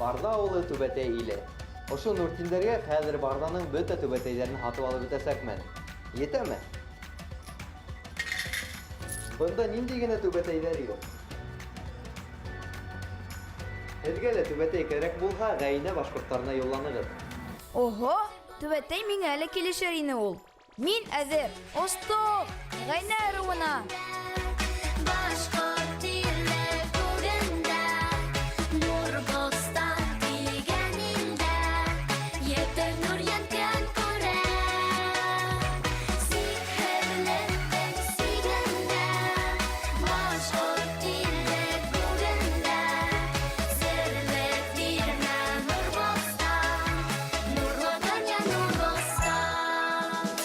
Барҙа ауылы Түбәтәй иле. Ошо Нуртиндәргә хәҙер Барҙаның бөтә түбәтәйҙәрен һатып алып бөтәсәкмен. Етәме? Бында ниндәй генә түбәтәйҙәр юҡ. Һеҙгә лә түбәтәй кәрәк булһа, Ғәйнә башҡорттарына юлланығыҙ. Оһо, түбәтәй миңә лә килешер ине ул. Мин әҙер! Остоҡ! Ғәйнә ырыуына! Башҡорт иле күгендә, Нур бостан тигән илдә, Ете нур йәнкән күрә. Сикһеҙлектең сигендә, Башҡорт иле күгендә, Серле тирмә нур бостан, Нурлы донъя нур бостан.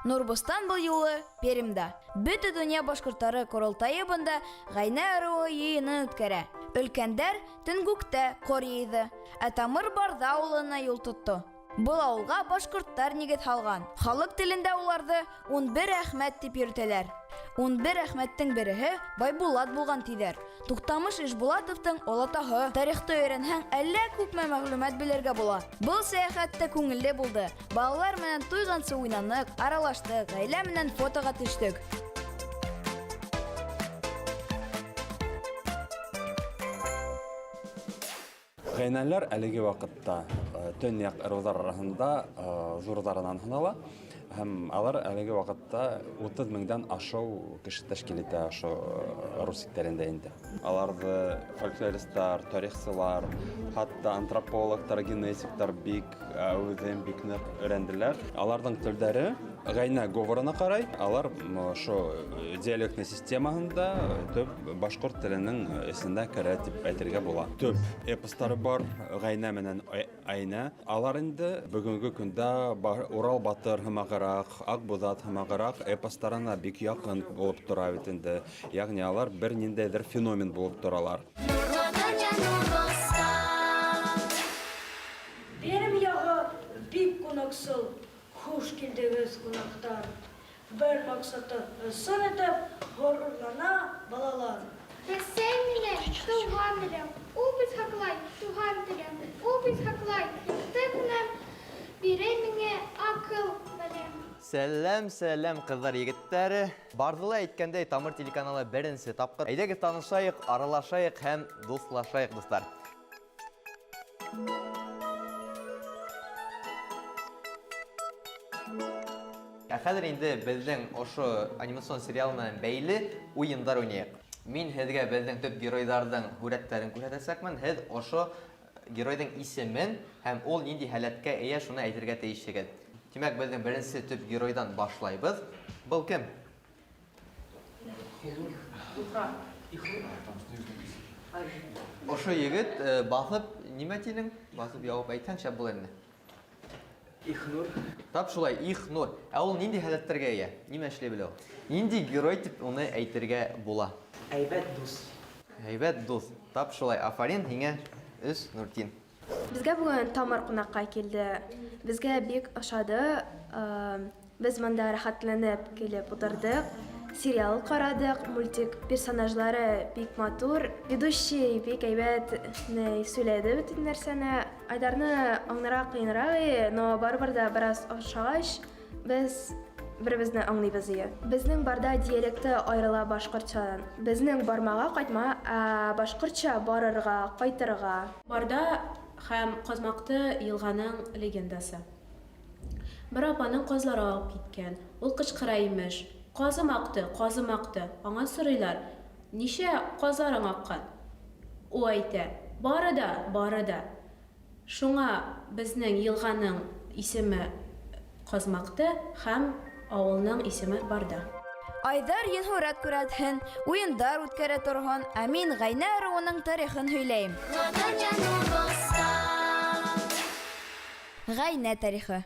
Нурбостан был юлы Пермьда. Бөтә донъя башҡорттары ҡоролтайы бында Ғәйнә ырыуы йыйынын үткәрә. Өлкәндәр Төнгүктә ҡор йыйҙы, ә Тамыр Барҙа ауылына юл тотто. Был ауылға башҡорттар нигеҙ һалған. Халыҡ телендә уларҙы 11 Әхмәт тип йөрөтәләр. 11 Әхмәттең береһе Байбулат булған тиҙәр. Туҡтамыш Ишбулатовтың олатаһы. Тарихты өйрәнһәң, әллә күпме мәғлүмәт белергә була. Был сәйәхәт тә күңелле булды. Балалар менән туйғансы уйнаныҡ, аралаштыҡ, ғаилә менән фотоға төштөк. Ғәйнәләр әлеге ваҡытта төньяҡ ырыуҙар араһында ҙурҙарынан һанала һәм алар әлеге ваҡытта 30 меңдән ашыу кеше тәшкил итә ошо ырыу сиктәрендә инде. Аларҙы фольклористар, тарихсылар, хатта антропологтар, генетиктар бик әүҙем, бик ныҡ өйрәнделәр. Аларҙың телдәре Ғәйнә говорына ҡарай, алар ошо диалектный системаһында төп башҡорт теленең эсендә керә тип әйтергә була. Төп эпостары бар, Ғәйнә менән Әйнә. Алар инде бөгөнгө көндә Урал батыр һымағыраҡ, Аҡбуҙат һымағыраҡ эпостарына бик яҡын булып тора бит инде. Ягъни алар бер ниндәйҙер феномен булып торалар. Нурлы донъя, нур Пермь ягы бик кунаксыл, Хуш килдегез, кунактар! Бер максаты ысын итеп горурлана балалар. Рәсәй мине, туган телем, Ул бит һаклай туган телем, Ул бит һаклай якты көнем, Бирә миңа акыл, белем. Сәлам, сәлам, кызлар, егетләр. Бардылы әйткәндәй, Тамыр телеканалы беренче тапкыр. Әйдәгез танышайык, аралашайык һәм дуслашайык, дуслар. Ә хәҙер инде беҙҙең ошо анимацион сериал менән бәйле уйындар уйнайыҡ. Мин һеҙгә беҙҙең төп геройҙарҙың һүрәттәрен күрһәтәсәкмен. Һеҙ ошо геройҙың исемен һәм ул ниндәй һәләткә эйә, шуны әйтергә тейешһегеҙ. Тимәк, беҙҙең беренсе төп геройҙан башлайбыҙ. Был кем? Ошо егет э, баҫып, нимә тинең? Баҫып яуап әйтһәң, шәп булыр ине. Ихнур. Тап шулай, Ихнур. Ә ул нинди һәләтләргә ия? Нимә эшли белә ул? Нинди герой дип уны әйтергә була? Әйбәт дус. Әйбәт дус. Тап шулай, афарин һиңә, өс Нуртин. Безгә бүген Тамыр кунакка килде. Безгә бик ошады. Без монда рәхәтләнеп килеп утырдык. Сериал карадык, мультик персонажлары бик матур. Ведущий бик әйбәт сөйләде бөтен нәрсәне. Айдарны аңларга кыенрак и, но барыбер дә бераз ошагач, без беребезне аңлыйбыз ие. Безнең барда диалекты аерыла башкортчадан. Безнең бармага кайтма, ә башкортча барырга, кайтырга. Барда һәм Казмакты елганың легендасы. Бер апаның казлары агып киткән. Ул кычкыра, имеш, Казым акты, казым акты. Аңа сорыйлар, Ничә казларың аккан? Ул әйтә, Бары да, бары да. Шуңа безнең елганың исеме Казмакты һәм авылның исеме Барда. Айдар йөнһүрәт күрәтһен, уйындар үткәрә торһон, ә мин Гайнә ыруының тарихын һөйләйем. Гайнә тарихы.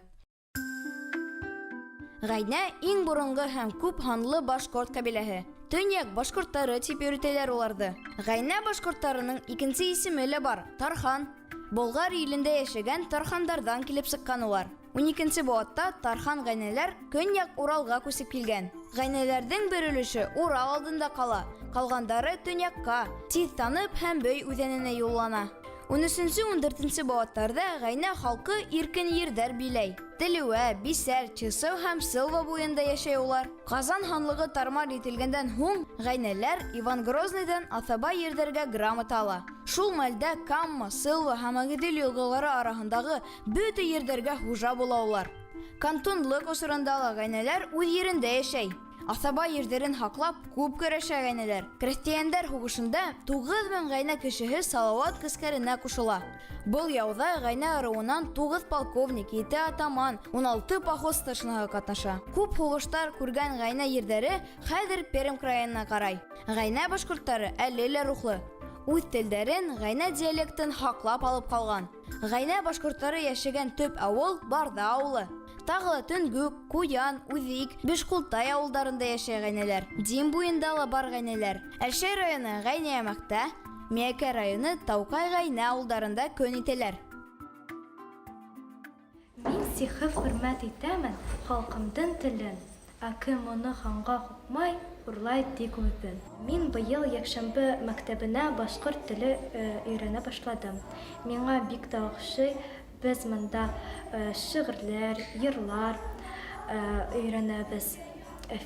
Гайнә иң борынгы һәм күп һанлы башкорт кабиләһе. Төньяк башкорттары дип йөртәләр уларҙы. Гайнә башкорттарының икенсе исеме лә бар, Тархан. Болгар илендә яшәгән тархандардан килеп сыккан улар. Уникенче быуатта тархан гайнәләр Көньяк Уралга күсеп килгән. Гайнәләрдең бер өлеше Урал алдында кала, калгандары төньякка, тиз танып һәм Бөй үзәненә юллана. Унөченче-ундүртенче быуаттарда гайнә халкы иркен ерҙәр биләй. Телеүә, Бисәр, Чысыу һәм Сылва буйында йәшәй улар. Ҡазан ханлығы тармар ителгәндән һуң гайнәләр Иван Грозныйҙан аҫаба ерҙәргә грамота ала. Шул мәлдә Камма, Сылва һәм Ағиҙел йылғалары араһындағы бөтә ерҙәргә хужа була улар. Кантонлыҡ осоронда ла гайнәләр үҙ ерендә йәшәй. Аҫаба ерҙәрен һаҡлап күп көрәшә гайнәләр. Крәҫтиәндәр һуғышында 9000 гайнә кешеһе Салауат ғәскәренә ҡушыла. Был яуҙа гайнә ырыуынан 9 полковник, 7 атаман, 16 поход старшинаһы ҡатнаша. Күп һуғыштар күргән гайнә ерҙәре хәҙер Пермь крайына ҡарай. Гайнә башҡорттары әле лә рухлы. Үҙ телдәрен, гайнә диалектын һаҡлап алып ҡалған. Гайнә башҡорттары йәшәгән төп ауыл Барҙа ауылы. Тағы ла Төнгүк, Куян, Үҙик, Бишҡултай ауылдарында йәшәй гайнәләр. Дим буйында ла бар гайнәләр. Әлшәй районы Гайнәйәмәктә, Миәкә районы Тауҡай Гайнә ауылдарында көн итәләр. Мин сихыв хөрмәт итәмен халҡымдың телен, ә кем уны ханға һуҡмай, хурлай тик үҙен. Мин быйыл йәкшәмбе мәктәбенә башҡорт теле өйрәнә башладым. Миңа бик тә оҡшай. Беҙ бында шиғырҙар, йырлар өйрәнәбеҙ,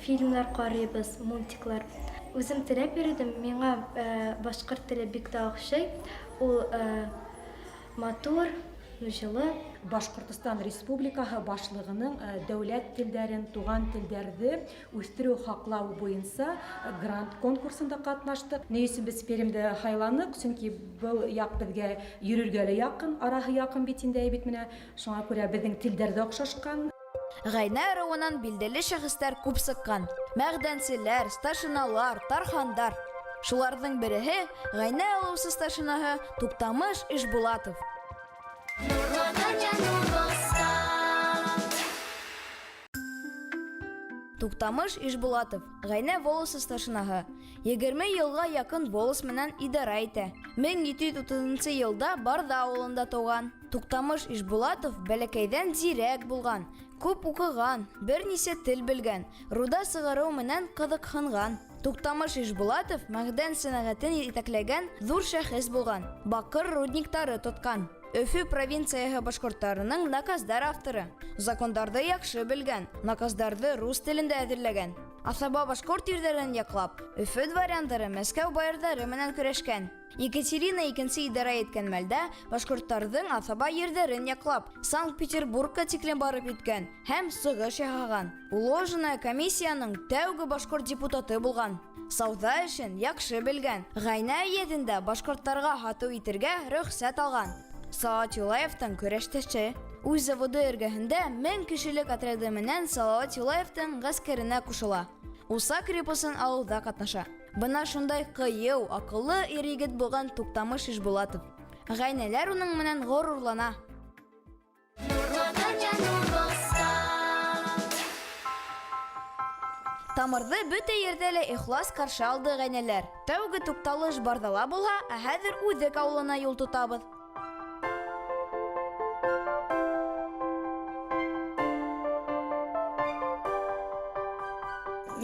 фильмдар ҡарайбыҙ, мультиклар. Үҙем теләп йөрөдөм, миңа башҡорт теле бик тә оҡшай. Ул матур, йылы. Башҡортостан Республикаһы башлығының дәүләт телдәрен, туған телдәрҙе үҫтереү һаҡлау буйынса грант конкурсында ҡатнаштыҡ. Ни өсөн беҙ Пермде һайланыҡ? Сөнки был яҡ беҙгә йөрөргә лә яҡын, араһы яҡын бит инде, бит менә. Шуңа күрә беҙҙең телдәр ҙә оҡшашҡан. Гайнә ырыуынан билдәле шәхестәр күп сыҡҡан. Мәғдәнселәр, старшиналар, тархандар. Шуларҙың береһе Гайнә алыусы старшинаһы Туҡтамыш Ишбулатов. Нурлы донъя, Нурбостан. Туҡтамыш Ишбулатов Гайнә волосы старшинаһы. 20 йылға яҡын волос менән идара итә. 1730 йылда Барҙа ауылында тыуған. Туҡтамыш Ишбулатов бәләкәйҙән зирәк булған, күп уҡыған, бер нисә тел белгән, руда сығарыу менән ҡыҙыҡһынған. Туҡтамыш Ишбулатов мәғдән сәнәғәтен етәкләгән ҙур шәхес булған, баҡыр рудниктары тотҡан. Өфө провинцияһы башҡорттарының наказдар авторы. Закондарҙы яҡшы белгән, наказдарҙы рус телендә әҙерләгән. Аҫаба башҡорт ерҙәрен яҡлап, Өфө дворяндары Мәскәү баярҙары менән көрәшкән. Екатерина икенсе идара иткән мәлдә башҡорттарҙың аҫаба ерҙәрен яҡлап, Санкт-Петербургка тиклем барып еткән һәм сығыш яһаған. Уложенная комиссияның тәүге башҡорт депутаты булған. Сауҙа эшен яҡшы белгән. Ғайнә өйәҙендә башҡорттарға һатыу итергә рөхсәт алған. Салауат Юлаевтың көрәштәше. Үҙ заводы эргәһендә 1000 кешелек отряды менән Салауат Юлаевтың ғәскәренә ҡушыла. Уса крепосын алыуҙа ҡатнаша. Бына шундай ҡыйыу, аҡыллы ир-егет булған Туҡтамыш Ишбулатов. Ғайнәләр уның менән ғорурлана. Нурлы донъя, Нурбостан. Тамырҙы бөтә ерҙә лә ихлас ҡаршы алды ғайнәләр. Тәүге туҡталыш Барҙала булһа, ә хәҙер Үҙек ауылына юл тотабыҙ.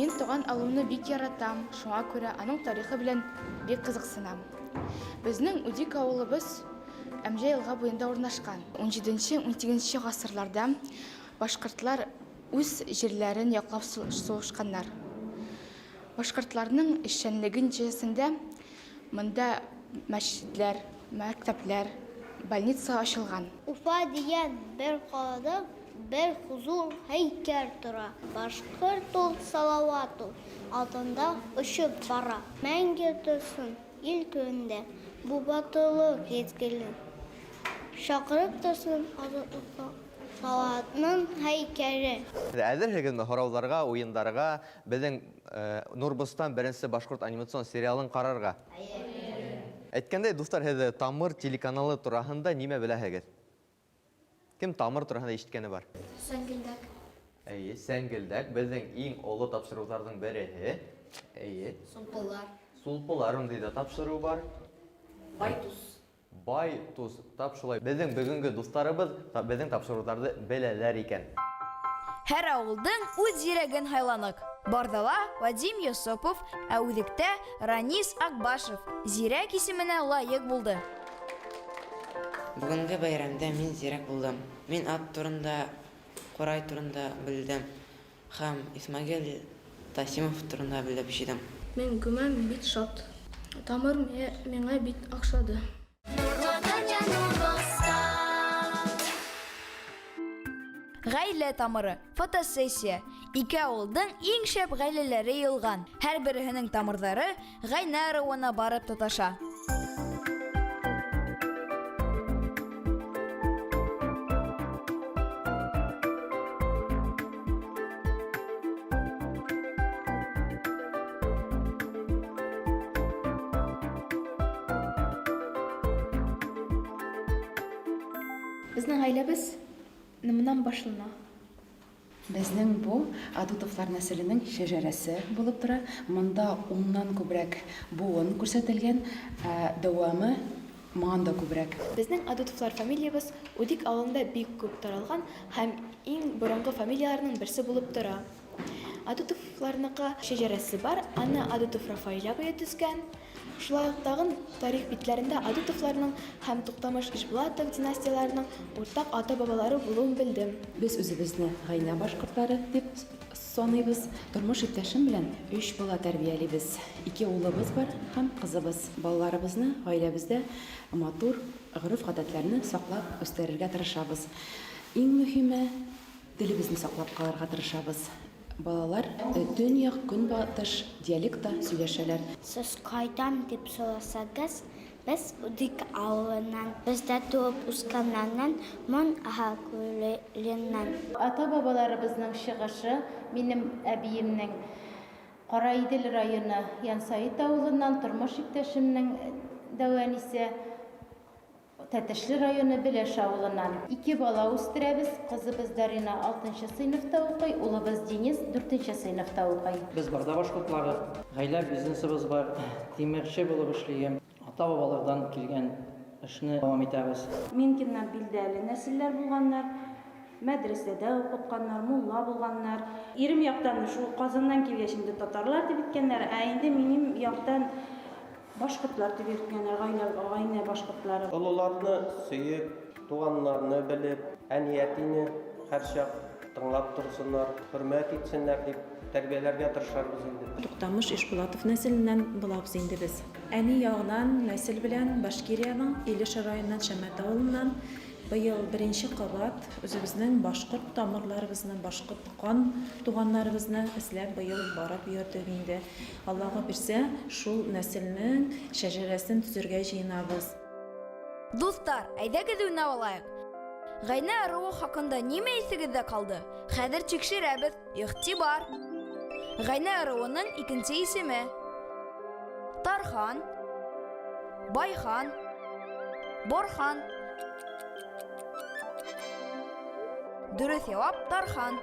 Мин туған ауылымны бик яратам, шуңа күрә аның тарихы белән бик ҡыҙыҡсынам. Беҙҙең Үҙек ауылыбыҙ Әмжә йылға буйында урынлашҡан. Ун һигеҙенсе, ун һигеҙенсе ғасырларҙа башҡортлар үҙ ерләрен яҡлап суғышҡаннар. Башҡортларның эшсәнлеге нәтижәһендә мында мәсжидләр, мәктәпләр, больница асылған. Уфа дигән бер ҡалала бер хузур һәйкәл тора. Башҡорт ул Салауат ул, алдында очоп бара. Мәңге торһон ил түрендә бу батырлыҡ изгелеге. Шаҡырып торһон азатлыҡҡа Салауатның һәйкәле. Әҙерһегеҙме һорауҙарға, уйындарға, беҙҙең Нурбостан беренсе башҡорт анимацион сериалын ҡарарға? Эйе. Әйткәндәй, дуҫтар, һеҙ Тамыр телеканалы тураһында нимә беләһегеҙ? Кем Тамыр тураһында ишеткәне бар? Сәңгелдәк. Эйе, Сәңгелдәк беҙҙең иң оло тапшырыуҙарҙың береһе. Эйе. Сулпылар. Сулпылар ундай ҙа тапшырыу бар. Байтус. Бай тус, тап шулай. Беҙҙең бөгөнгө дуҫтарыбыҙ беҙҙең тапшырыуҙарҙы беләләр икән. Һәр ауылдың үҙ зирәген һайланыҡ. Барҙала Вадим Йосопов, ә Үҙектә Ранис Акбашев зирәк исеменә лайыҡ булды. Бөгөнгө бәйрәмдә мин зирәк булдым. Мин ат турында, ҡурай турында белдем һәм Исмәгыйль Тасимов турында белеп җыйдым. Мин гомумән бик шат. Тамыр миңа бик охшады. Нурлы дөнья, Нурбостан. Ғаилә тамыры, фотосессия. Ике ауылдың иң шәп ғаиләләре йыйылған. Һәр береһенең тамырҙары Ғәйнә ырыуына барып тоташа. Безнең гаиләбез моннан башлана. Безнең бу Адутовлар нәселенең шәҗәрәсе булып тора. Монда уннан күбрәк буын күрсәтелгән, ә дәвамы моңан да күбрәк. Безнең Адутовлар фамилиябез Удик авылында бик күп таралган һәм иң борынгы фамилияләрнең берсе булып тора. Адутовларныкы шәҗәрәсе бар, аны Адутов Рафаэль абый төзгән. Шулай ук тагын тарих битләрендә Адутовларның һәм Туктамыш Ишбулатов династияләренең уртак ата-бабалары булуын белдем. Без үзебезне Гайнә башкортлары дип саныйбыз. Тормыш иптәшем белән өч бала тәрбиялибез. Ике улыбыз бар һәм кызыбыз. Балаларыбызны гаиләбездә матур гореф-гадәтләрне саклап үстерергә тырышабыз. Иң мөһиме, телебезне саклап калырга тырышабыз. Балалар төньяк-көнбатыш диалектта сөйләшәләр. Сез кайдан дип сорасагыз, без Удик авылыннан. Без дә туып үскәннәрнең Мон Аһа күленнән. Ата-бабаларыбызның чыгышы минем әбиемнең Караидел районы Янсаит авылыннан, тормыш иптәшемнең дәү әнисе Тәтешле районы Беләш авылыннан. Ике бала үстерәбез, кызыбыз Дарина алтынчы сыйныфта укый, улыбыз Денис дүртенче сыйныфта укый. Без Барда башкортлары, гаилә бизнесыбыз бар, тимерче булып эшлием. Ата-бабалардан килгән эшне дәвам итәбез. Минкиннар билдәле нәселләр булганнар, мәдрәсәдә укытканнар, мулла булганнар. Ирем яктан шул Казаннан килгәч инде татарлар дип иткәннәр, ә инде минем яктан башкортлар дип йөрткәннәр, гаилә, гаилә башкортлары. Олыларны сөеп, туганнарны белеп, әни-әтине һәрчак тыңлап торсыннар, хөрмәт итсеннәр дип тәрбияләргә тырышарбыз инде. Туктамыш Ишбулатов нәселеннән булабыз инде без. Әни ягынан нәсел белән Башкириянең Илеш районыннан Шәмәт авылыннан. Быел беренче кабат үзебезнең башкорт тамырларыбызны, башкорт кан туганнарыбызны эзләп быел барып йөрдек инде. Аллага бирсә, шул нәселнең шәҗәрәсен төзергә җыенабыз. Дуслар, әйдәгез уйнап алайык. Гайнә ыруы хакында нимә исегездә калды? Хәзер тикшерәбез. Игътибар! Гайнә ыруының икенче исеме. Тархан, Байхан, Борхан. Дөрес җавап Тархан.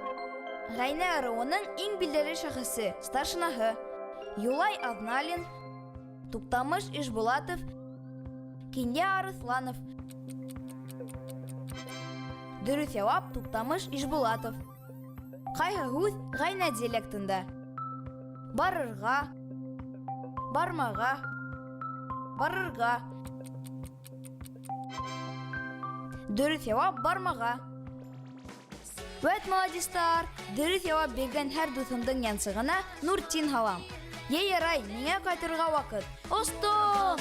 Гайнә ыруының иң билгеле шәхесе, старшинаһы. Юлай Азналин, Туктамыш Ишбулатов, Кинья Арысланов. Дөрес җавап Туктамыш Ишбулатов. Кайһы һүҙ Гайнә диалектында? Барырға, бармаға, барырға. Дөрөҫ яуап бармаға. Вәт молодецтар! Дөрөҫ яуап биргән һәр дуҫымдың янсығына Нуртин һалам. Йә ярай, миңә ҡайтырға ваҡыт. Остом!